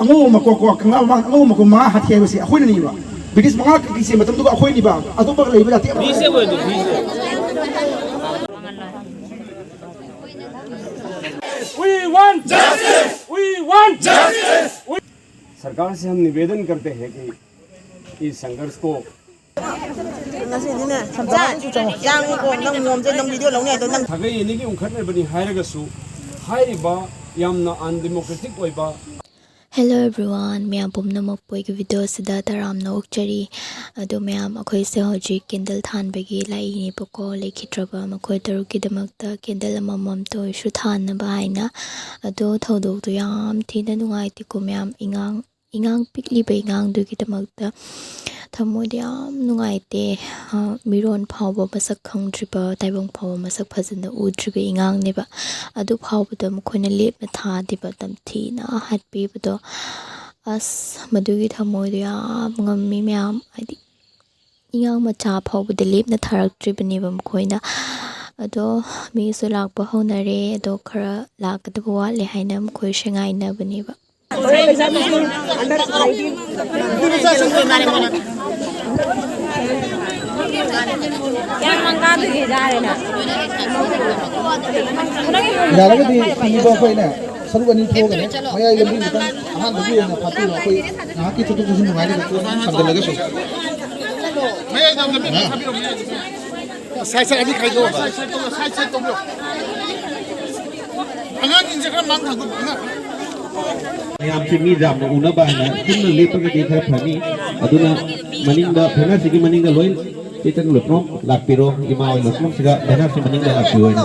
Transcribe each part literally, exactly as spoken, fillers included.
ꯑꯉꯧꯕ ꯃꯀꯣꯛ ꯀꯣ, ꯀꯪꯂꯥ ꯃꯃꯥꯡꯗ ꯑꯉꯧꯕ ꯃꯀꯣꯛ ꯃꯉꯥ ꯍꯥꯠꯈꯤ ꯍꯥꯏꯕꯁꯦ ꯑꯩꯈꯣꯏꯅꯅꯦꯕ꯫ ꯕ꯭ꯔꯤꯇꯤꯁ ꯃꯉꯥ ꯀꯛꯈꯤꯁꯦ ꯃꯇꯝꯗꯨꯒ ꯑꯩꯈꯣꯏꯅꯤꯕ꯫ ꯑꯇꯣꯞꯄꯒ ꯂꯩꯕ ꯌꯥꯗꯦ꯫ We want justice! We want justice! सरकार से हम निवेदन करते हैं कि इस संघर्ष को ꯉꯁꯤꯗꯤꯅꯦ, ꯁꯝꯆꯥꯏ, ꯆꯥꯡꯉꯨꯀꯣ, ꯅꯪ ꯃꯣꯝꯁꯦ ꯅꯪ ꯚꯤꯗꯤꯑꯣ ꯂꯧꯅꯤ ꯍꯥꯏꯗꯣ ꯅꯪ ꯁꯥꯒꯩ ꯑꯅꯤꯒꯤ ꯎꯪꯈꯠꯅꯕꯅꯤ ꯍꯥꯏꯔꯒꯁꯨ, ꯍꯥꯏꯔꯤꯕ ꯌꯥꯝꯅ ꯑꯟꯗꯦꯃꯣꯀ꯭ꯔꯦꯇꯤꯛ ꯑꯣꯏꯕ Hello everyone, ꯃꯌꯥꯝ ꯄꯨꯝꯅꯃꯛꯄꯨ ꯑꯩꯒꯤ ꯚꯤꯗꯤꯑꯣꯁꯤꯗ ꯇꯔꯥꯝꯅ ꯑꯣꯛꯆꯔꯤ꯫ ꯑꯗꯣ ꯃꯌꯥꯝ, ꯑꯩꯈꯣꯏꯁꯦ ꯍꯧꯖꯤꯛ ꯀꯦꯟꯗꯜ ꯊꯥꯟꯕꯒꯤ ꯂꯥꯛꯏꯅꯦꯕꯀꯣ, ꯂꯩꯈꯤꯗ꯭ꯔꯕ ꯃꯈꯣꯏ ꯇꯔꯨꯛꯀꯤꯗꯃꯛꯇ ꯀꯦꯟꯗꯜ ꯑꯃꯃꯝꯇ ꯑꯣꯏꯔꯁꯨ ꯊꯥꯟꯅꯕ ꯍꯥꯏꯅ꯫ ꯑꯗꯣ ꯊꯧꯗꯣꯛꯇꯣ ꯌꯥꯝ ꯊꯤꯅ ꯅꯨꯡꯉꯥꯏꯇꯦꯀꯣ ꯃꯌꯥꯝ, ꯏꯉꯥꯡ, ꯏꯉꯥꯡ ꯄꯤꯛꯂꯤꯕ ꯏꯉꯥꯡꯗꯨꯒꯤꯗꯃꯛꯇ ꯊꯃꯣꯏꯗ ꯌꯥꯝ ꯅꯨꯡꯉꯥꯏꯇꯦ꯫ ꯑ, ꯃꯤꯔꯣꯟ ꯐꯥꯎꯕ ꯃꯁꯛ ꯈꯪꯗ꯭ꯔꯤꯕ, ꯇꯥꯏꯕꯪ ꯐꯥꯎꯕ ꯃꯁꯛ ꯐꯖꯅ ꯎꯗ꯭ꯔꯤꯕ ꯏꯉꯥꯡꯅꯦꯕ꯫ ꯑꯗꯨ ꯐꯥꯎꯕꯗ ꯃꯈꯣꯏꯅ ꯂꯦꯞꯅ ꯊꯥꯗꯦꯕ, ꯇꯝꯊꯤꯅ ꯍꯥꯠꯄꯤꯕꯗꯣ꯫ ꯑꯁ, ꯃꯗꯨꯒꯤ ꯊꯃꯣꯏꯗꯣ ꯌꯥꯝ ꯉꯝꯃꯤ ꯃꯌꯥꯝ, ꯍꯥꯏꯗꯤ ꯏꯉꯥꯡ ꯃꯆꯥ ꯐꯥꯎꯕꯗ ꯂꯦꯞꯅ ꯊꯥꯔꯛꯇ꯭ꯔꯤꯕꯅꯦꯕ ꯃꯈꯣꯏꯅ꯫ ꯑꯗꯣ ꯃꯤꯁꯨ ꯂꯥꯛꯄ ꯍꯧꯅꯔꯦ, ꯑꯗꯣ ꯈꯔ ꯂꯥꯛꯀꯗꯕ ꯋꯥꯠꯂꯦ ꯍꯥꯏꯅ ꯃꯈꯣꯏꯁꯦ ꯉꯥꯏꯅꯕꯅꯦꯕ꯫ ꯌꯥꯔꯒꯗꯤ ꯄꯤꯕ ꯑꯩꯈꯣꯏꯅ ꯁꯔꯨꯛ ꯑꯅꯤ ꯊꯣꯛꯑꯒꯅꯦ, ꯃꯌꯥꯏ ꯂꯝꯕꯤ ꯈꯤꯇꯪ ꯑꯍꯥꯟꯕꯒꯤ ꯑꯣꯏꯅ ꯐꯥꯠꯇꯣꯛꯑꯒ ꯑꯩꯈꯣꯏ ꯉꯥꯏꯍꯥꯛꯀꯤ ꯆꯠꯊꯣꯛ ꯆꯠꯁꯤꯟ ꯅꯨꯡꯉꯥꯏꯅꯕ ꯁꯝꯖꯜꯂꯒꯁꯨ꯫ ꯃꯌꯥꯏꯗ ꯑꯝꯇ ꯃꯤ ꯊꯥꯕꯤꯔꯣ, ꯃꯌꯥꯏꯗ꯫ ꯁꯥꯏꯠ ꯁꯥꯏꯠ ꯑꯅꯤ ꯈꯥꯏꯗꯣꯛꯑꯣ꯫ ꯁꯥꯏꯠ ꯁꯥꯏꯠ ꯇꯧꯕꯤꯌꯣ, ꯁꯥꯏꯠ ꯁꯥꯏꯠ ꯇꯧꯕꯤꯌꯣ꯫ ꯑꯉꯥꯡꯁꯤꯡꯁꯦ ꯈꯔ ꯃꯥꯡ ꯊꯥꯡꯗꯣꯛꯑꯣ, ꯑꯉꯥꯡ꯫ ꯃꯌꯥꯝꯁꯦ ꯃꯤ ꯌꯥꯝꯅ ꯎꯅꯕ ꯍꯥꯏꯅ ꯄꯨꯟꯅ ꯂꯦꯞꯄꯒꯗꯤ ꯈꯔ ꯐꯅꯤ꯫ ꯑꯗꯨꯅ ꯃꯅꯤꯡꯗ, ꯐꯦꯅꯔꯁꯤꯒꯤ ꯃꯅꯤꯡꯗ ꯂꯣꯏ ꯆꯦ ꯆꯪ ꯂꯣꯏꯄ꯭ꯔꯣꯝ ꯂꯥꯛꯄꯤꯔꯣ꯫ ꯏꯃꯥ ꯍꯣꯏ ꯂꯣꯏꯄ꯭ꯔꯣꯝꯁꯤꯒ ꯐꯦꯅꯔꯁꯤ ꯃꯅꯤꯡꯗ ꯂꯥꯛꯄꯤꯌꯣ ꯍꯥꯏꯅ꯫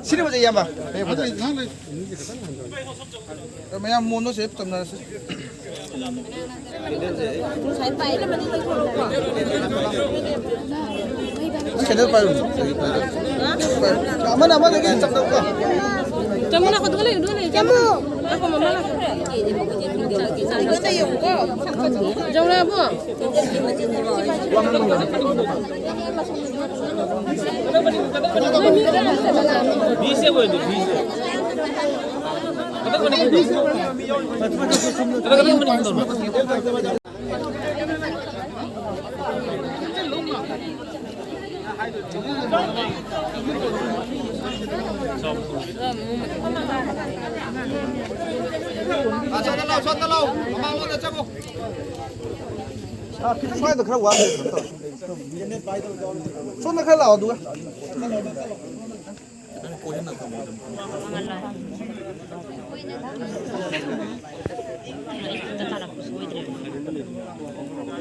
ꯁꯤꯅ ꯐꯖꯩ, ꯏꯌꯥꯝꯕ꯫ ꯐꯩ, ꯐꯖꯩ꯫ ꯃꯌꯥꯝ ꯃꯣꯟꯗꯣ ꯁꯦꯞ ꯇꯧꯅꯔꯁꯤ꯫ ꯅꯪ ꯁꯦꯟꯗꯜ ꯄꯥꯏꯔꯨꯅꯨ꯫ ꯑꯃꯅ ꯑꯃꯗꯒꯤ ꯆꯞꯅꯧꯀꯣ꯫ ꯆꯃꯨ ꯂꯥꯛꯀꯗꯧ ꯂꯩ, ꯑꯗꯨ ꯂꯩ꯫ ꯆꯃꯨ꯫ ꯂꯥꯛꯀꯣ, ꯃꯃꯥ ꯂꯥꯛꯀꯣ꯫ ꯌꯧꯔꯛꯑꯕꯣ? ꯑꯁꯣꯝꯗ ꯂꯥꯎ, ꯁꯣꯝꯗ ꯂꯥꯎ, ꯃꯃꯥꯡꯂꯣꯝꯗ ꯆꯪꯉꯣ꯫ ꯁ꯭ꯋꯥꯏꯗ ꯈꯔ ꯋꯥꯠꯂꯦ, ꯀꯩꯅꯣ ꯇꯧꯔꯦ꯫ ꯁꯣꯝꯗ ꯈꯔ ꯂꯥꯛꯑꯣ, ꯑꯗꯨꯒ꯫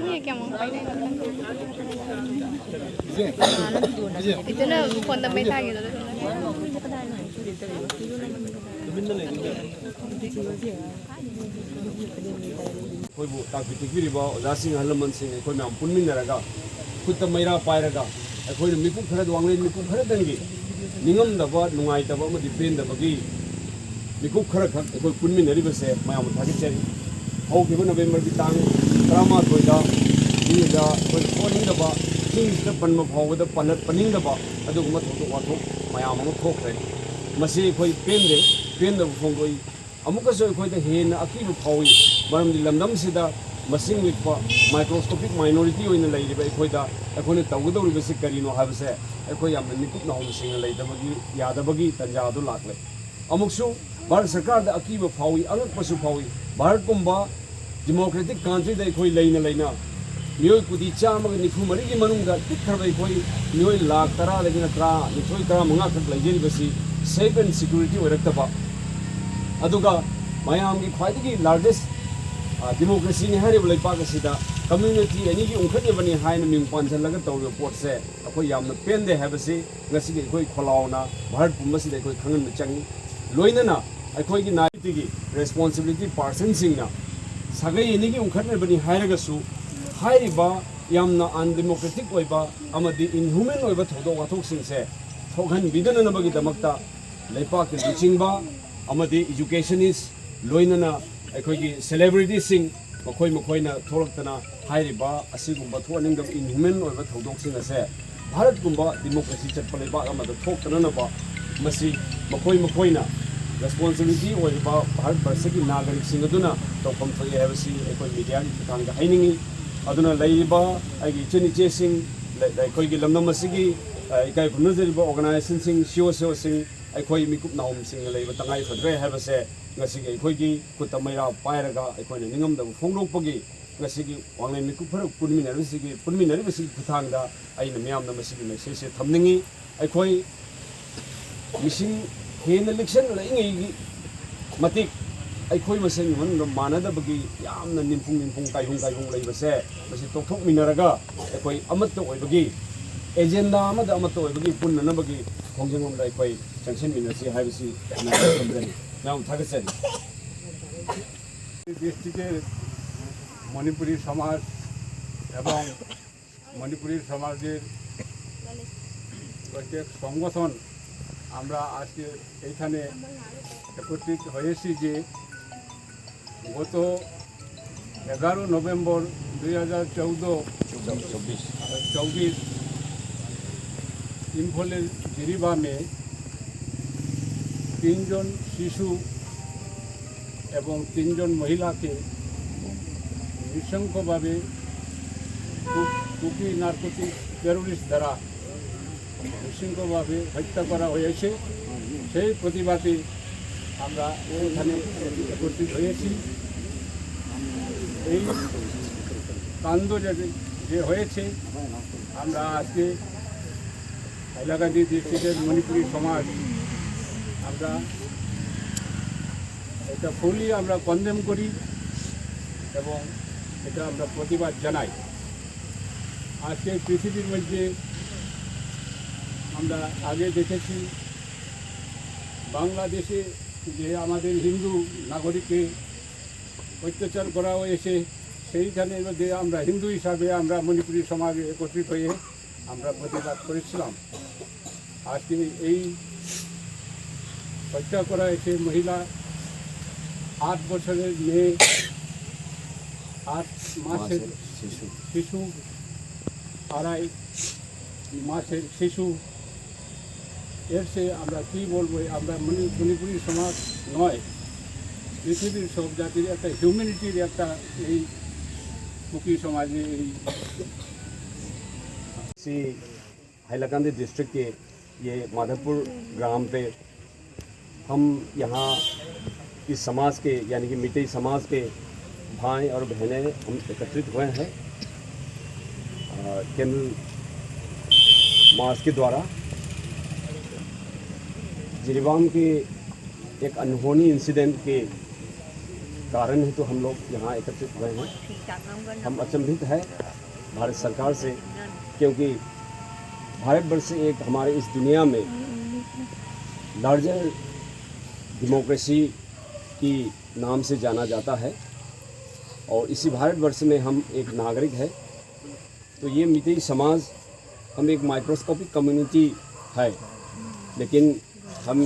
ꯃꯤ ꯀꯌꯥꯃꯨꯛ ꯄꯥꯏꯅꯩꯅꯣ ꯈꯪꯗꯦ꯫ ꯏꯇꯨꯅ ꯐꯣꯟꯗ ꯃꯩ ꯊꯥꯒꯦꯗ꯫ ꯑꯩꯈꯣꯏꯕꯨ ꯇꯥꯛꯄꯤ ꯇꯦꯛꯄꯤꯔꯤꯕ ꯑꯣꯖꯥꯁꯤꯡ, ꯑꯍꯜ ꯂꯃꯟꯁꯤꯡ, ꯑꯩꯈꯣꯏ ꯃꯌꯥꯝ ꯄꯨꯟꯃꯤꯟꯅꯔꯒ, ꯈꯨꯠꯇ ꯃꯩꯔꯥ ꯄꯥꯏꯔꯒ, ꯑꯩꯈꯣꯏꯅ ꯃꯤꯀꯨꯞ ꯈꯔ, ꯋꯥꯡꯂꯦꯟ ꯃꯤꯀꯨꯞ ꯈꯔꯗꯪꯒꯤ ꯅꯤꯡꯉꯝꯗꯕ, ꯅꯨꯡꯉꯥꯏꯇꯕ ꯑꯃꯗꯤ ꯄꯦꯟꯗꯕꯒꯤ ꯃꯤꯀꯨꯞ ꯈꯔꯈꯛ ꯑꯩꯈꯣꯏ ꯄꯨꯟꯃꯤꯟꯅꯔꯤꯕꯁꯦ ꯃꯌꯥꯝꯕꯨ ꯊꯥꯒꯠꯆꯔꯤ꯫ ꯍꯧꯈꯤꯕ ꯅꯕꯦꯝꯕꯔꯒꯤ ꯇꯥꯡ ꯇꯔꯥꯃꯥꯊꯣꯏꯗ ꯁꯤꯗ ꯑꯩꯈꯣꯏ ꯄꯣꯛꯍꯟꯅꯤꯡꯗꯕ, ꯆꯤꯡꯁꯤꯗ ꯄꯟꯕ ꯐꯥꯎꯕꯗ ꯄꯜꯂꯛꯄꯅꯤꯡꯗꯕ ꯑꯗꯨꯒꯨꯝꯕ ꯊꯧꯗꯣꯛ ꯋꯥꯊꯣꯛ ꯃꯌꯥꯝ ꯑꯃ ꯊꯣꯛꯈ꯭ꯔꯦ꯫ ꯃꯁꯤ ꯑꯩꯈꯣꯏ ꯄꯦꯟꯗꯦ, ꯄꯦꯟꯗꯕ ꯐꯣꯡꯗꯣꯛꯏ꯫ ꯑꯃꯨꯛꯀꯁꯨ ꯑꯩꯈꯣꯏꯗ ꯍꯦꯟꯅ ꯑꯀꯤꯕ ꯐꯥꯎꯏ, ꯃꯔꯝꯗꯤ ꯂꯝꯗꯝꯁꯤꯗ ꯃꯁꯤꯡ ꯂꯤꯛꯄ microscopic minority ꯑꯣꯏꯅ ꯂꯩꯔꯤꯕ ꯑꯩꯈꯣꯏꯗ ꯑꯩꯈꯣꯏꯅ ꯇꯧꯒꯗꯧꯔꯤꯕꯁꯤ ꯀꯔꯤꯅꯣ ꯍꯥꯏꯕꯁꯦ ꯑꯩꯈꯣꯏ ꯌꯥꯝꯅ ꯃꯤꯀꯨꯞ ꯅꯥꯍꯨꯝꯁꯤꯡꯅ ꯂꯩꯇꯕꯒꯤ, ꯌꯥꯗꯕꯒꯤ ꯇꯥꯟꯖꯥ ꯑꯗꯨ ꯂꯥꯛꯂꯦ꯫ ꯑꯃꯨꯛꯁꯨ ꯚꯥꯔꯠ ꯁꯔꯀꯥꯔꯗ ꯑꯀꯤꯕ ꯐꯥꯎꯏ, ꯑꯉꯛꯄꯁꯨ ꯐꯥꯎꯏ꯫ ꯚꯥꯔꯠꯀꯨꯝꯕ democratic countryꯗ ꯑꯩꯈꯣꯏ ꯂꯩꯅ ꯂꯩꯅ ꯃꯤꯑꯣꯏ ꯀꯣꯇꯤ ꯆꯥꯝꯃꯒ ꯅꯤꯐꯨ ꯃꯔꯤꯒꯤ ꯃꯅꯨꯡꯗ ꯄꯤꯛꯈ꯭ꯔꯕ ꯑꯩꯈꯣꯏ ꯃꯤꯑꯣꯏ ꯂꯥꯈ ꯇꯔꯥꯗꯒꯤꯅ ꯇꯔꯥꯅꯤꯊꯣꯏ, ꯇꯔꯥꯃꯉꯥ ꯈꯛ ꯂꯩꯖꯔꯤꯕꯁꯤ safe and security ꯑꯣꯏꯔꯛꯇꯕ, ꯑꯗꯨꯒ ꯃꯌꯥꯝꯒꯤ ꯈ꯭ꯋꯥꯏꯗꯒꯤ largest democracyꯅꯤ ꯍꯥꯏꯔꯤꯕ ꯂꯩꯄꯥꯛ ꯑꯁꯤꯗ community ꯑꯅꯤꯒꯤ ꯎꯪꯈꯠꯅꯕꯅꯤ ꯍꯥꯏꯅ ꯃꯤꯡ ꯄꯥꯟꯁꯤꯜꯂꯒ ꯇꯧꯔꯤꯕ ꯄꯣꯠꯁꯦ ꯑꯩꯈꯣꯏ ꯌꯥꯝꯅ ꯄꯦꯟꯗꯦ ꯍꯥꯏꯕꯁꯤ ꯉꯁꯤꯒꯤ ꯑꯩꯈꯣꯏ ꯈꯣꯜꯂꯥꯎꯅ ꯚꯥꯔꯠ ꯄꯨꯝꯕꯁꯤꯗ ꯑꯩꯈꯣꯏ ꯈꯪꯍꯟꯕ ꯆꯪꯏ꯫ ꯂꯣꯏꯅꯅ ꯑꯩꯈꯣꯏꯒꯤ ꯅꯥꯒꯔꯤꯛꯇꯒꯤ responsibility personꯁꯤꯡꯅ ꯁꯥꯒꯩ ꯑꯅꯤꯒꯤ ꯎꯪꯈꯠꯅꯕꯅꯤ ꯍꯥꯏꯔꯒꯁꯨ ꯍꯥꯏꯔꯤꯕ ꯌꯥꯝꯅ undemocratic ꯑꯣꯏꯕ ꯑꯃꯗꯤ inhuman ꯑꯣꯏꯕ ꯊꯧꯗꯣꯛ ꯋꯥꯊꯣꯛꯁꯤꯡꯁꯦ ꯊꯣꯛꯍꯟꯕꯤꯗꯅꯅꯕꯒꯤꯗꯃꯛꯇ ꯂꯩꯄꯥꯛꯀꯤ ꯂꯨꯆꯤꯡꯕ ꯑꯃꯗꯤ educationist, ꯂꯣꯏꯅꯅ ꯑꯩꯈꯣꯏꯒꯤ celebrityꯁꯤꯡ, ꯃꯈꯣꯏ ꯃꯈꯣꯏꯅ ꯊꯣꯛꯂꯛꯇꯅ ꯍꯥꯏꯔꯤꯕ ꯑꯁꯤꯒꯨꯝꯕ ꯊꯣꯛꯍꯟꯅꯤꯡꯗꯕ inhuman ꯑꯣꯏꯕ ꯊꯧꯗꯣꯛꯁꯤꯡ ꯑꯁꯦ ꯚꯥꯔꯠꯀꯨꯝꯕ democracy ꯆꯠꯄ ꯂꯩꯕꯥꯛ ꯑꯃꯗ ꯊꯣꯛꯇꯅꯅꯕ ꯃꯁꯤ ꯃꯈꯣꯏ ꯃꯈꯣꯏꯅ ꯔꯦꯁꯄꯣꯟꯁꯤꯕꯤꯂꯤꯇꯤ ꯑꯣꯏꯔꯤꯕ ꯚꯥꯔꯠ ꯕꯔꯁꯒꯤ ꯅꯥꯒꯔꯤꯛꯁꯤꯡ ꯑꯗꯨꯅ ꯇꯧꯐꯝ ꯊꯣꯛꯏ ꯍꯥꯏꯕꯁꯤ ꯑꯩꯈꯣꯏ ꯃꯤꯗꯤꯌꯥꯒꯤ ꯈꯨꯠꯊꯥꯡꯗ ꯍꯥꯏꯅꯤꯡꯏ꯫ ꯑꯗꯨꯅ ꯂꯩꯔꯤꯕ ꯑꯩꯒꯤ ꯏꯆꯤꯟ ꯏꯆꯦꯁꯤꯡ, ꯂꯩ-, ꯑꯩꯈꯣꯏꯒꯤ ꯂꯝꯗꯝ ꯑꯁꯤꯒꯤ, ꯑ, ꯏꯀꯥꯏ ꯈꯨꯝꯅꯖꯔꯤꯕ ꯑꯣꯔꯒꯅꯥꯏꯖꯦꯁꯟꯁꯤꯡ, ꯁꯤ ꯑꯣ ꯁꯤ ꯑꯣꯁꯤꯡ, ꯑꯩꯈꯣꯏ ꯃꯤꯀꯨꯞ ꯅꯥꯍꯨꯝꯁꯤꯡꯅ ꯂꯩꯕ ꯇꯉꯥꯏ ꯐꯗ꯭ꯔꯦ ꯍꯥꯏꯕꯁꯦ ꯉꯁꯤꯒꯤ ꯑꯩꯈꯣꯏꯒꯤ ꯈꯨꯠꯇ ꯃꯩꯔꯥ ꯄꯥꯏꯔꯒ ꯑꯩꯈꯣꯏꯅ ꯅꯤꯡꯉꯝꯗꯕ ꯐꯣꯡꯗꯣꯛꯄꯒꯤ ꯉꯁꯤꯒꯤ ꯋꯥꯡꯂꯦꯟ ꯃꯤꯀꯨꯞ ꯈꯔ ꯄꯨꯟꯃꯤꯟꯅꯔꯤꯕꯁꯤꯒꯤ, ꯄꯨꯟꯃꯤꯟꯅꯔꯤꯕꯁꯤꯒꯤ ꯈꯨꯠꯊꯥꯡꯗ ꯑꯩꯅ ꯃꯤꯌꯥꯝꯗ ꯃꯁꯤꯒꯤ ꯃꯦꯁꯦꯖꯁꯦ ꯊꯝꯅꯤꯡꯏ꯫ ꯑꯩꯈꯣꯏ ꯃꯤꯁꯤꯡ ꯍꯦꯟꯅ ꯂꯤꯛꯁꯜꯂꯛꯏꯉꯩꯒꯤ ꯃꯇꯤꯛ ꯑꯩꯈꯣꯏ ꯃꯁꯦꯟꯒꯤ ꯃꯅꯨꯡꯗ ꯃꯥꯟꯅꯗꯕꯒꯤ ꯌꯥꯝꯅ ꯅꯤꯝꯐꯨꯡ ꯅꯤꯝꯐꯨꯡ, ꯀꯥꯏꯍꯨꯝ ꯀꯥꯏꯍꯨꯝ ꯂꯩꯕꯁꯦ, ꯃꯁꯤ ꯇꯣꯛꯊꯣꯛꯃꯤꯟꯅꯔꯒ ꯑꯩꯈꯣꯏ ꯑꯃꯠꯇ ꯑꯣꯏꯕꯒꯤ, ꯑꯦꯖꯦꯟꯗꯥ ꯑꯃꯗ ꯑꯃꯠꯇ ꯑꯣꯏꯕꯒꯤ ꯄꯨꯟꯅꯅꯕꯒꯤ ꯈꯣꯡꯖꯪ ꯑꯃꯗ ꯑꯩꯈꯣꯏ ꯆꯪꯁꯤꯟꯃꯤꯟꯅꯁꯤ ꯍꯥꯏꯕꯁꯤ ꯃꯌꯥꯝ ꯊꯝꯖꯔꯤ꯫ ꯃꯌꯥꯝ ꯊꯥꯒꯠꯆꯔꯤ꯫ ডিস্ট্রিক্টের মণিপুরী সমাজ এবং মণিপুরী সমাজের প্রত্যেক সংগঠন আমরা আজকে এইখানে একত্রিত হয়েছি যে গত এগারো নভেম্বর দুই হাজার চৌদ্দ, চব্বিশ, ইম্ফলের জিরিবামে তিনজন শিশু এবং তিনজন মহিলাকে নৃশংসভাবে কু-, কুকি নার্কোটিক টেরোরিস্ট দ্বারা নৃশংসভাবে হত্যা করা হয়েছে। সেই প্রতিবাদে আমরা এখানে একত্রিত হয়েছি। এই কাণ্ড যে, যে হয়েছে, আমরা আজকে হাইলাকান্দি ডিস্ট্রিক্টের মণিপুরী সমাজ, আমরা এটা ফুলি আমরা কন্ডেম করি এবং এটা আমরা প্রতিবাদ জানাই। আজকে পৃথিবীর মধ্যে আমরা আগে দেখেছি, বাংলাদেশে যে আমাদের হিন্দু নাগরিককে অত্যাচার করা হয়েছে, সেইখানে যে আমরা হিন্দু হিসাবে আমরা মণিপুরী সমাজে একত্রিত হয়ে আমরা প্রতিবাদ করেছিলাম। আজকে এই হত্যা করা হয়েছে মহিলা, আট বছরের মেয়ে, আট মাসের মাসের শিশু। শিশু, আড়াই মাসের শিশু। এর সে আমরা কি বলবো, আমরা মণি- মণিপুরী সমাজ নয়, পৃথিবীর সব জাতির একটা হিউম্যানিটির একটা এই কুকি সমাজে এই सी हैलाकंदी डिस्ट्रिक्ट के ये माधवपुर ग्राम पे हम यहाँ इस समाज के यानी कि मितई समाज के भाई और बहनें हम एकत्रित हुए हैं कैंडल मार्च के द्वारा। जिरीबाम के एक अनहोनी इंसिडेंट के कारण ही तो हम लोग यहाँ एकत्रित हुए हैं। हम अचंभित है भारत सरकार से, क्योंकि भारतवर्ष एक हमारे इस दुनिया में लार्जर डेमोक्रेसी की नाम से जाना जाता है और इसी भारतवर्ष में हम एक नागरिक है। तो ये मितई समाज हम एक माइक्रोस्कोपिक कम्युनिटी है, लेकिन हम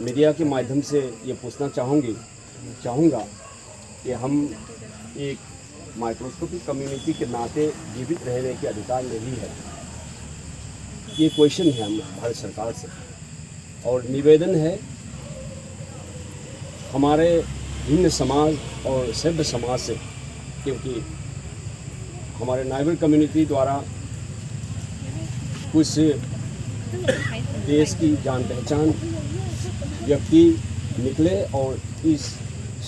मीडिया के माध्यम से ये पूछना चाहूँगी चाहूँगा कि हम एक माइक्रोस्कोपिक कम्युनिटी के नाते जीवित रहने के अधिकार नहीं है। ये क्वेश्चन है हम भारत सरकार से और निवेदन है हमारे भिन्न समाज और सभ्य समाज से, क्योंकि हमारे नाइबर कम्युनिटी द्वारा कुछ देश की जान पहचान व्यक्ति निकले और इस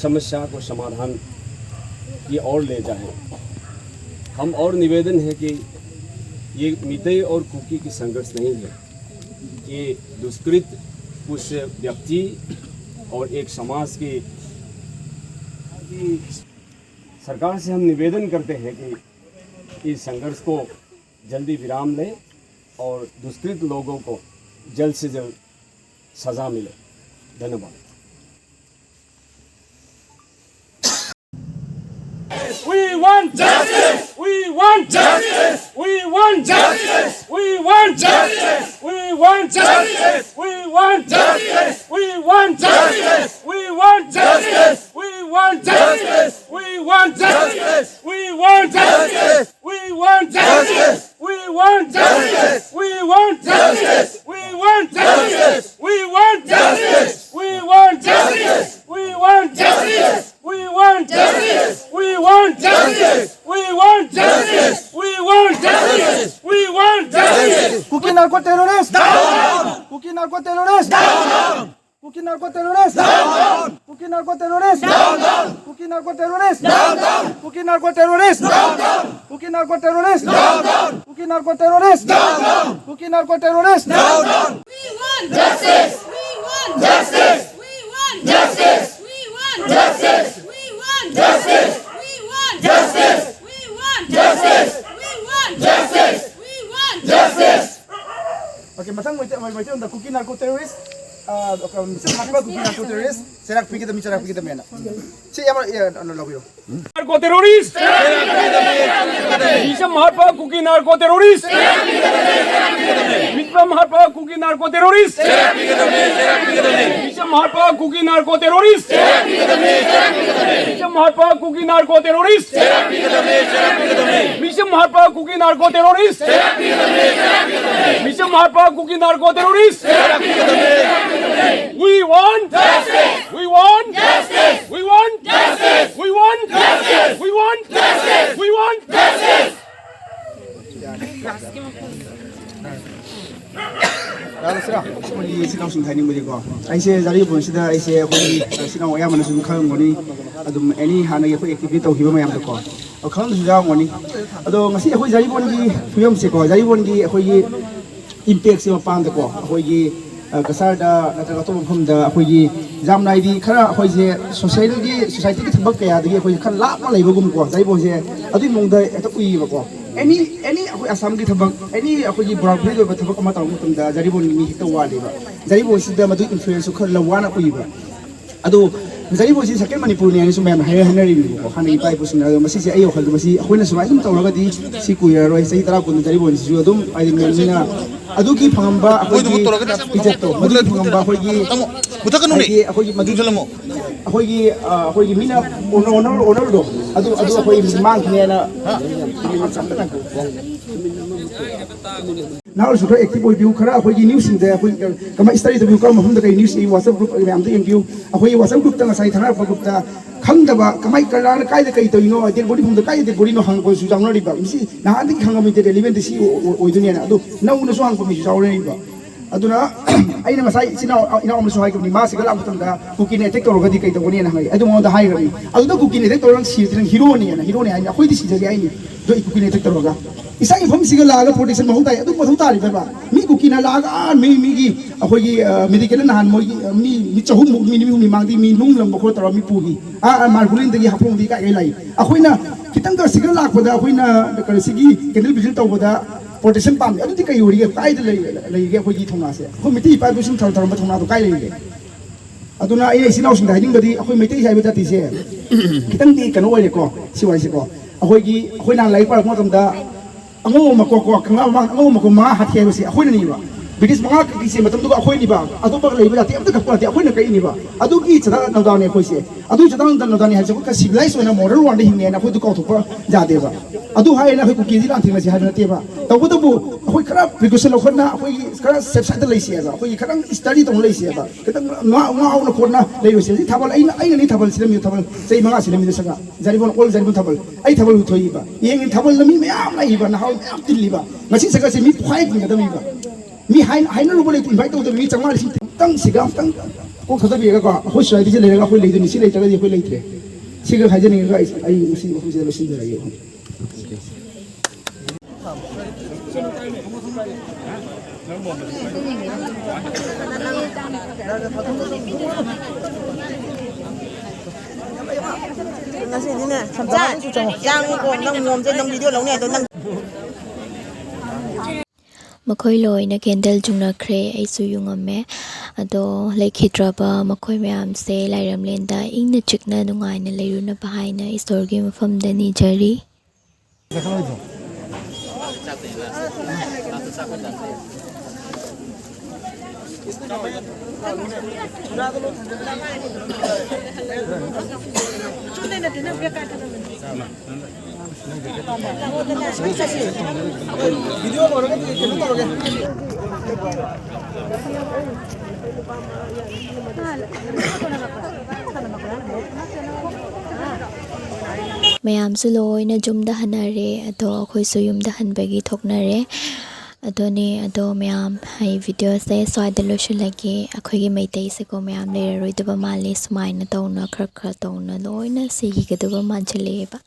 समस्या को समाधान की ओर ले जाए। हम और निवेदन है कि ये मितई और कुकी की संघर्ष नहीं है, ये दुष्कृत कुछ व्यक्ति और एक समाज के सरकार से हम निवेदन करते हैं कि इस संघर्ष को जल्दी विराम लें और दुष्कृत लोगों को जल्द से जल्द सजा मिले। धन्यवाद। We want justice. We want justice. We want justice. We want justice. We want justice. We want justice. We want justice. We want justice. We want justice. We want justice. We want justice. We want justice. We want justice. We want justice. We want justice. We Terrorist! Down, down! Kuki narco terrorist! Down, down! Kuki narco terrorist! Down, down! Kuki narco terrorist! Down, down! Kuki narco terrorist! Down, down! Kuki narco terrorist! Down, down! We want justice! We want justice! We want justice! We want justice! We want justice! We want justice! We want justice! We want justice! We want justice! Okay, ꯃꯊꯪ ꯃꯩꯇꯩ ꯃꯩꯇꯩꯂꯣꯟꯗ ꯀꯨꯀꯤ narco terrorist, ꯃꯤꯆꯝ ꯍꯥꯠꯄ ꯀꯨꯀꯤ narco terrorist ꯆꯩꯔꯥꯛ ꯄꯤꯒꯗꯕꯅꯤ, ꯆꯩꯔꯥꯛ ꯄꯤꯒꯗꯕꯅꯤꯅ꯫ ꯁꯤ ꯌꯥꯝ ꯂꯧꯕꯤꯌꯨ꯫ Narco terrorist! Micham Harpa Kuki narco terrorist! Micham Harpa Kuki narco terrorist! Micham Harpa Kuki narco terrorist! Micham Harpa Kuki narco terrorist! Micham Harpa Kuki narco terrorist! Micham Harpa Kuki narco terrorist! We want justice! We want justice! We want justice! We want justice! We want justice! We want justice! ꯌꯥꯔꯁꯤꯔꯥ? ꯑꯩꯈꯣꯏꯒꯤ ꯏꯆꯤꯜ ꯏꯅꯥꯎꯁꯤꯡ ꯍꯥꯏꯅꯤꯡꯕꯗꯤꯀꯣ, ꯑꯩꯁꯦ ꯖꯥꯔꯤꯕꯣꯟꯁꯤꯗ ꯑꯩꯁꯦ ꯑꯩꯈꯣꯏꯒꯤ ꯏꯆꯤꯜ ꯏꯅꯥꯎ ꯑꯌꯥꯝꯕꯅꯁꯨ ꯑꯗꯨꯝ ꯈꯪꯉꯝꯒꯅꯤ꯫ ꯑꯗꯨꯝ ꯑꯦꯅꯤ ꯍꯥꯟꯅꯒꯤ ꯑꯩꯈꯣꯏ ꯑꯦꯛꯇꯤꯚꯤꯇꯤ ꯇꯧꯈꯤꯕ ꯃꯌꯥꯝꯗꯣꯀꯣ, ꯑꯗꯣ ꯈꯪꯗꯕꯁꯨ ꯌꯥꯎꯔꯝꯒꯅꯤ꯫ ꯑꯗꯣ ꯉꯁꯤ ꯑꯩꯈꯣꯏ ꯖꯥꯔꯤꯕꯣꯟꯒꯤ ꯐꯤꯕꯝꯁꯦꯀꯣ, ꯖꯥꯔꯤꯕꯣꯟꯒꯤ ꯑꯩꯈꯣꯏꯒꯤ ꯏꯝꯄꯦꯛꯁꯦ ꯃꯄꯥꯟꯗꯀꯣ, ꯑꯩꯈꯣꯏꯒꯤ, ꯑ, ꯀꯁꯥꯔꯗ ꯅꯠꯇ꯭ꯔꯒ ꯑꯇꯣꯞꯄ ꯃꯐꯝꯗ ꯑꯩꯈꯣꯏꯒꯤ ꯌꯥꯝꯅ ꯍꯥꯏꯗꯤ ꯈꯔ ꯑꯩꯈꯣꯏꯁꯦ ꯁꯣꯁꯥꯏꯇꯤꯒꯤ, ꯁꯣꯁꯥꯏꯇꯤꯒꯤ ꯊꯕꯛ ꯀꯌꯥꯗꯒꯤ ꯑꯩꯈꯣꯏꯁꯦ ꯈꯔ ꯂꯥꯞꯅ ꯂꯩꯕꯒꯨꯝꯀꯣ, ꯖꯥꯔꯤꯕꯣꯟꯁꯦ ꯑꯗꯨꯒꯤ ꯃꯑꯣꯡꯗ ꯍꯦꯛꯇ ꯎꯏꯌꯦꯕꯀꯣ꯫ ꯑꯦꯅꯤ, ꯑꯦꯅꯤ ꯑꯩꯈꯣꯏ ꯑꯁꯥꯝꯒꯤ ꯊꯕꯛ, ꯑꯦꯅꯤ ꯑꯩꯈꯣꯏꯒꯤ ꯕꯣꯔꯥ ꯐꯦꯃꯤꯂꯤ ꯑꯣꯏꯕ ꯊꯕꯛ ꯑꯃ ꯇꯧꯕ ꯃꯇꯝꯗ ꯖꯥꯔꯤꯕꯣꯟꯒꯤ ꯃꯤ ꯍꯦꯛꯇ ꯋꯥꯠꯂꯦꯕ꯫ ꯖꯥꯔꯤꯕꯣꯟꯁꯤꯗ ꯃꯗꯨ ꯏꯟꯐ꯭ꯂꯨꯌꯦꯟꯁꯁꯨ ꯈꯔ ꯂꯧ ꯋꯥꯅ ꯎꯏꯕ꯫ ꯑꯗꯣ ꯖꯥꯔꯤꯕꯣꯟꯁꯤ ꯁꯦꯀꯦꯟ ꯃꯅꯤꯄꯨꯔꯅꯤ ꯍꯥꯏꯅꯁꯨ ꯃꯌꯥꯝꯅ ꯍꯥꯏꯅ-, ꯍꯥꯏꯅꯔꯤꯕꯅꯦꯕꯀꯣ, ꯍꯥꯟꯅꯒꯤ ꯏꯄꯥ ꯏꯄꯨꯁꯤꯡꯅ꯫ ꯑꯗꯣ ꯃꯁꯤꯁꯦ ꯑꯩ ꯋꯥꯈꯜꯗ ꯃꯁꯤ ꯑꯩꯈꯣꯏꯅ ꯁꯨꯃꯥꯏꯅ ꯁꯨꯝ ꯇꯧꯔꯒꯗꯤ ꯁꯤ ꯀꯨꯏꯔꯔꯣꯏ, ꯆꯍꯤ ꯇꯔꯥ ꯀꯨꯟꯗ ꯖꯥꯔꯤꯕꯣꯟꯁꯤꯁꯨ ꯑꯗꯨꯝ ꯍꯥꯏꯗꯤ ꯃꯤꯅ ꯑꯗꯨꯒꯤ ꯐꯪꯉꯝꯕ ꯑꯩꯈꯣꯏꯒꯤ ꯏꯖꯠꯇꯣ, ꯃꯗꯨꯒꯤ ꯐꯪꯉꯝꯕ ꯑꯩꯈꯣꯏꯒꯤ ꯃꯨꯊꯠꯀꯅꯨꯅꯦ꯫ ꯍꯥꯏꯗꯤ ꯑꯩꯈꯣꯏꯒꯤ ꯃꯗꯨ ꯌꯨꯝꯁꯤꯜꯂꯝꯃꯣ꯫ ꯑꯩꯈꯣꯏꯒꯤ, ꯑ, ꯑꯩꯈꯣꯏꯒꯤ ꯃꯤꯅ ꯑꯣꯅꯔ, ꯑꯣꯅꯔ, ꯑꯣꯅꯔꯗꯣ ꯑꯗꯨ, ꯑꯗꯨ ꯑꯩꯈꯣꯏ ꯃꯥꯡꯈꯤꯅꯤ ꯍꯥꯏꯅ꯫ ꯅꯍꯥꯔꯣꯜꯁꯨ ꯈꯔ ꯑꯦꯛꯇꯤꯚ ꯑꯣꯏꯕꯤꯌꯨ, ꯈꯔ ꯑꯩꯈꯣꯏꯒꯤ ꯅ꯭ꯌꯨꯁꯁꯤꯡꯗ ꯑꯩꯈꯣꯏ ꯀꯃꯥꯏꯅ ꯁ꯭ꯇꯗꯤ ꯇꯧꯕꯤꯌꯨ, ꯀꯔꯝꯕ ꯃꯐꯝꯗ ꯀꯔꯤ ꯅ꯭ꯌꯨꯁ ꯌꯦꯡꯉꯤ, WhatsApp ꯒ꯭ꯔꯨꯞ ꯃꯌꯥꯝꯗ ꯌꯦꯡꯕꯤꯌꯨ꯫ ꯑꯩꯈꯣꯏꯒꯤ WhatsApp ꯒ꯭ꯔꯨꯞꯇ ꯉꯁꯥꯏ ꯊꯥꯅꯔꯛꯄ ꯒ꯭ꯔꯨꯞꯇ ꯈꯪꯗꯕ, ꯀꯃꯥꯏ ꯀꯅꯥꯅ ꯀꯥꯏꯗ ꯀꯔꯤ ꯇꯧꯔꯤꯅꯣ, ꯗꯦꯗ ꯕꯣꯗꯤ ꯐꯪꯗ ꯀꯥꯏꯗ ꯗꯦꯗ ꯕꯣꯗꯤꯅꯣ ꯍꯪꯉꯛꯄꯁꯨ ꯌꯥꯎꯅꯔꯤꯕ꯫ ꯃꯁꯤ ꯅꯍꯥꯟꯗꯒꯤ ꯈꯪꯉꯝꯃꯤ, ꯗꯦꯠ ꯏꯂꯦꯚꯦꯟꯗ ꯁꯤ ꯑꯣꯏ-, ꯑꯣꯏ-, ꯑꯣꯏꯗꯣꯏꯅꯦꯅ꯫ ꯑꯗꯣ ꯅꯧꯅꯁꯨ ꯍꯪꯉꯛꯄ ꯃꯤꯁꯨ ꯌꯥꯎꯅꯔꯤꯕ꯫ ꯑꯗꯨꯅ ꯑꯩꯅ ꯉꯁꯥꯏ ꯏꯆꯤꯟ ꯏꯅꯥꯎ, ꯏꯅꯥꯎ ꯑꯃꯁꯨ ꯍꯥꯏꯈꯤꯕꯅꯤ, ꯃꯥ ꯁꯤꯒ ꯂꯥꯛꯄ ꯃꯇꯝꯗ ꯀꯨꯀꯤꯅ ꯑꯦꯇꯦꯛ ꯇꯧꯔꯒꯗꯤ ꯀꯩ ꯇꯧꯒꯅꯤꯅ ꯍꯪꯉꯛꯏ꯫ ꯑꯗꯨ ꯃꯉꯣꯟꯗ ꯍꯥꯏꯈ꯭ꯔꯕꯅꯤ, "ꯑꯗꯨꯗ ꯀꯨꯀꯤꯅ ꯑꯦꯇꯦꯛ ꯇꯧꯔꯒ ꯅꯪ ꯁꯤꯔꯗꯤ ꯅꯪ ꯍꯤꯔꯣꯅꯦꯅ, ꯍꯤꯔꯣꯅꯦ ꯍꯥꯏꯅꯤ, ꯑꯩꯈꯣꯏꯗꯤ ꯁꯤꯖꯒꯦ ꯍꯥꯏꯅꯤ, ꯑꯗꯣ ꯑꯩ ꯀꯨꯀꯤꯅ ꯑꯦꯇꯦꯛ ꯇꯧꯔꯒ ꯏꯁꯥꯒꯤ ꯃꯐꯝꯁꯤꯒ ꯂꯥꯛꯑꯒ ꯄ꯭ꯔꯣꯇꯦꯛꯁꯟ ꯃꯊꯧ ꯇꯥꯏ, ꯑꯗꯨ ꯃꯊꯧ ꯇꯥꯔꯤꯕ꯭ꯔꯕ? ꯃꯤ ꯀꯨꯀꯤꯅ ꯂꯥꯛꯑꯒ ꯑꯥ ꯃꯤ, ꯃꯤꯒꯤ ꯑꯩꯈꯣꯏꯒꯤ ꯃꯦꯗꯤꯀꯦꯜ ꯅꯍꯥꯟ ꯃꯣꯏꯒꯤ ꯃꯤ, ꯃꯤ ꯆꯍꯨꯝꯃꯨꯛ, ꯃꯤ ꯅꯤꯐꯨ ꯃꯃꯥꯡꯗꯤ ꯃꯤ ꯅꯨꯡ ꯂꯪꯕ ꯈꯣꯠꯇꯧꯔ ꯃꯤ ꯄꯨꯈꯤ, ꯑꯥ ꯃꯥꯔꯒꯨꯂꯤꯟꯗꯒꯤ ꯍꯥꯐꯂꯣꯡꯗꯒꯤ ꯀꯥꯏ ꯀꯥꯏ ꯂꯥꯛꯏ꯫ ꯑꯩꯈꯣꯏꯅ ꯈꯤꯇꯪꯒ ꯁꯤꯒ ꯂꯥꯛꯄꯗ ꯑꯩꯈꯣꯏꯅ ꯀꯩꯅꯣ ꯁꯤꯒꯤ ꯀꯦꯟꯗꯜ ꯕꯤꯖꯤꯅꯦꯁ ꯇꯧꯕꯗ ꯄ꯭ꯔꯣꯇꯦꯛꯁꯟ ꯄꯥꯝꯃꯤ, ꯑꯗꯨꯗꯤ ꯀꯩ ꯑꯣꯏꯔꯤꯒꯦ? ꯀꯥꯏꯗ ꯂꯩ-, ꯂꯩꯔꯤꯒꯦ ꯑꯩꯈꯣꯏꯒꯤ ꯊꯧꯅꯥꯁꯦ? ꯑꯩꯈꯣꯏ ꯃꯩꯇꯩ ꯏꯄꯥ ꯏꯄꯨꯁꯤꯡ ꯊꯝ-, ꯊꯝꯂꯝꯕ ꯊꯧꯅꯥꯗꯣ ꯀꯥꯏ ꯂꯩꯔꯤꯒꯦ?" ꯑꯗꯨꯅ ꯑꯩꯅ ꯏꯆꯤꯟ ꯏꯅꯥꯎꯁꯤꯡꯗ ꯍꯥꯏꯅꯤꯡꯕꯗꯤ, ꯑꯩꯈꯣꯏ ꯃꯩꯇꯩ ꯍꯥꯏꯕ ꯖꯥꯇꯤꯁꯦ ꯈꯤꯇꯪꯗꯤ ꯀꯩꯅꯣ ꯑꯣꯏꯔꯦꯀꯣ, ꯁꯤ ꯋꯥꯔꯤꯁꯦꯀꯣ꯫ ꯑꯩꯈꯣꯏꯒꯤ, ꯑꯩꯈꯣꯏꯅ ꯂꯥꯏꯔꯤꯛ ꯄꯥꯔꯛꯄ ꯃꯇꯝꯗ ꯑꯉꯧꯕ ꯃꯀꯣꯛ ꯀꯣ, ꯀꯪꯂꯥ ꯃꯃꯥꯡꯗ ꯑꯉꯧꯕ ꯃꯀꯣꯛ ꯃꯉꯥ ꯍꯥꯠꯈꯤ ꯍꯥꯏꯕꯁꯦ ꯑꯩꯈꯣꯏꯅꯅꯦꯕ꯫ ꯕ꯭ꯔꯤꯇꯤꯁ ꯃꯉꯥ ꯀꯛꯈꯤꯁꯦ ꯃꯇꯝꯗꯨꯒ ꯑꯩꯈꯣꯏꯅꯤꯕ꯫ ꯑꯇꯣꯞꯄ ꯂꯩꯕ ꯖꯥꯇꯤ ꯑꯝꯇ ꯀꯛꯄ ꯅꯠꯇꯦ, ꯑꯩꯈꯣꯏꯅ ꯀꯛꯏꯅꯤꯕ꯫ ꯑꯗꯨꯒꯤ ꯆꯗꯥ ꯅꯧꯗꯥꯅꯦ ꯑꯩꯈꯣꯏꯁꯦ꯫ ꯑꯗꯨꯒꯤ ꯆꯗꯥ ꯅꯧꯗꯥꯅꯦ ꯍꯥꯏꯁꯦ ꯑꯩꯈꯣꯏ ꯈꯔ ꯁꯤꯚꯤꯂꯥꯏꯁ ꯑꯣꯏꯅ ꯃꯣꯗꯔꯟ ꯋꯥꯔꯜꯗ ꯍꯤꯡꯉꯦꯅ ꯑꯩꯈꯣꯏꯗꯨ ꯀꯥꯎꯊꯣꯛꯄ ꯌꯥꯗꯦꯕ꯫ ꯑꯗꯨ ꯍꯥꯏꯌꯦꯅ ꯑꯩꯈꯣꯏ ꯀꯨꯀꯤꯁꯤ ꯂꯥꯟꯊꯦꯡꯅꯁꯤ ꯍꯥꯏꯕ ꯅꯠꯇꯦꯕ꯫ ꯇꯧꯕꯇꯕꯨ ꯑꯩꯈꯣꯏ ꯈꯔ ꯄ꯭ꯔꯤꯀꯣꯁꯟ ꯂꯧꯈꯠꯅ, ꯑꯩꯈꯣꯏꯒꯤ ꯈꯔ ꯁꯦꯐ ꯁꯥꯏꯠꯇ ꯂꯩꯁꯦꯕ, ꯑꯩꯈꯣꯏꯒꯤ ꯈꯤꯇꯪ ꯁ꯭ꯇꯗꯤ ꯇꯧꯅ ꯂꯩꯁꯦꯕ, ꯈꯤꯇꯪ ꯉꯥ-, ꯉꯥꯎꯅ ꯈꯣꯠꯅ ꯂꯩꯔꯣꯏꯁꯦ꯫ ꯁꯤ ꯊꯥꯕꯜ ꯑꯩꯅ, ꯑꯩꯅꯅꯤ ꯊꯥꯕꯜ ꯁꯤꯜꯂꯝꯃꯤꯗꯣ, ꯊꯥꯕꯜ ꯆꯍꯤ ꯃꯉꯥ ꯁꯤꯜꯂꯝꯃꯤꯗꯣ ꯁꯒ ꯖꯥꯔꯤꯕꯣꯟ ꯑꯣꯜ ꯖꯥꯔꯤꯕꯣꯟ ꯊꯥꯕꯜ꯫ ꯑꯩ ꯊꯥꯕꯜ ꯊꯣꯛꯏꯕ꯫ ꯌꯦꯡꯉꯤ ꯊꯥꯕꯜꯗ ꯃꯤ ꯃꯌꯥꯝ ꯂꯥꯛꯏꯕ, ꯅꯍꯥ ꯃꯌꯥꯝ ꯇꯤꯜꯂꯤꯕ꯫ ꯉꯁꯤ ꯁꯒꯁꯦ ꯃꯤ ꯄꯨꯈꯥꯏ ꯇꯤꯟꯒꯗꯕꯅꯤꯕ꯫ ꯃꯤ ꯍꯥꯏ-, ꯍꯥꯏꯅꯔꯨꯕ ꯂꯩꯇꯦ, ꯏꯟꯚꯥꯏꯠ ꯇꯧꯗꯕ ꯃꯤ ꯆꯥꯝꯃꯉꯥ ꯂꯤꯁꯤꯡ ꯑꯃꯨꯛꯇꯪ ꯁꯤꯒ ꯑꯃꯨꯛꯇꯪ ꯀꯣꯛ ꯊꯥꯗꯕꯤꯔꯒꯀꯣ, ꯑꯩꯈꯣꯏ ꯁꯣꯁꯥꯏꯇꯤꯁꯦ ꯂꯩꯔꯒ ꯑꯩꯈꯣꯏ ꯂꯩꯗꯣꯏꯅꯤ, ꯁꯤ ꯂꯩꯇ꯭ꯔꯒꯗꯤ ꯑꯩꯈꯣꯏ ꯂꯩꯇ꯭ꯔꯦ꯫ ꯁꯤꯒ ꯍꯥꯏꯖꯅꯤꯡꯉꯒ ꯑꯩ, ꯑꯩ ꯉꯁꯤ ꯃꯐꯝꯁꯤꯗ ꯂꯣꯏꯁꯤꯟꯖꯔꯒꯦ꯫ ꯉꯁꯤꯗꯤꯅꯦ, ꯁꯝꯆꯥ, ꯌꯥꯡꯉꯨꯀꯣ, ꯅꯪ ꯃꯣꯝꯁꯦ ꯅꯪ ꯚꯤꯗꯤꯑꯣ ꯂꯧꯅꯤ ꯍꯥꯏꯗꯣ ꯅꯪ꯫ ꯃꯈꯣꯏ ꯂꯣꯏꯅ ꯀꯦꯟꯗꯜ ꯌꯨꯡꯅꯈ꯭ꯔꯦ, ꯑꯩꯁꯨ ꯌꯨꯡꯉꯝꯃꯦ꯫ ꯑꯗꯣ ꯂꯩꯈꯤꯗ꯭ꯔꯕ ꯃꯈꯣꯏ ꯃꯌꯥꯝꯁꯦ ꯂꯥꯏꯔꯦꯝꯂꯦꯟꯗ ꯏꯪꯅ ꯆꯤꯛꯅ ꯅꯨꯡꯉꯥꯏꯅ ꯂꯩꯔꯨꯅꯕ ꯍꯥꯏꯅ ꯏꯁꯣꯔꯒꯤ ꯃꯐꯝꯗ ꯅꯤꯖꯔꯤ꯫ ꯃꯌꯥꯝꯁꯨ ꯂꯣꯏꯅ ꯌꯨꯝꯗ ꯍꯟꯅꯔꯦ꯫ ꯑꯗꯣ ꯑꯩꯈꯣꯏꯁꯨ ꯌꯨꯝꯗ ꯍꯟꯕꯒꯤ ꯊꯣꯛꯅꯔꯦ꯫ ꯑꯗꯨꯅꯦ꯫ ꯑꯗꯣ ꯃꯌꯥꯝ, ꯑꯩ ꯚꯤꯗꯤꯑꯣꯁꯦ ꯁ꯭ꯋꯥꯏꯗ ꯂꯣꯏꯁꯤꯜꯂꯒꯦ꯫ ꯑꯩꯈꯣꯏꯒꯤ ꯃꯩꯇꯩꯁꯦꯀꯣ ꯃꯌꯥꯝ ꯂꯩꯔꯔꯣꯏꯗꯕ ꯃꯥꯜꯂꯦ꯫ ꯁꯨꯃꯥꯏꯅ ꯇꯧꯅ ꯈꯔ ꯈꯔ ꯇꯧꯅ ꯂꯣꯏꯅ ꯁꯤꯈꯤꯒꯗꯕ ꯃꯥꯟꯁꯤꯜꯂꯛꯑꯦꯕ꯫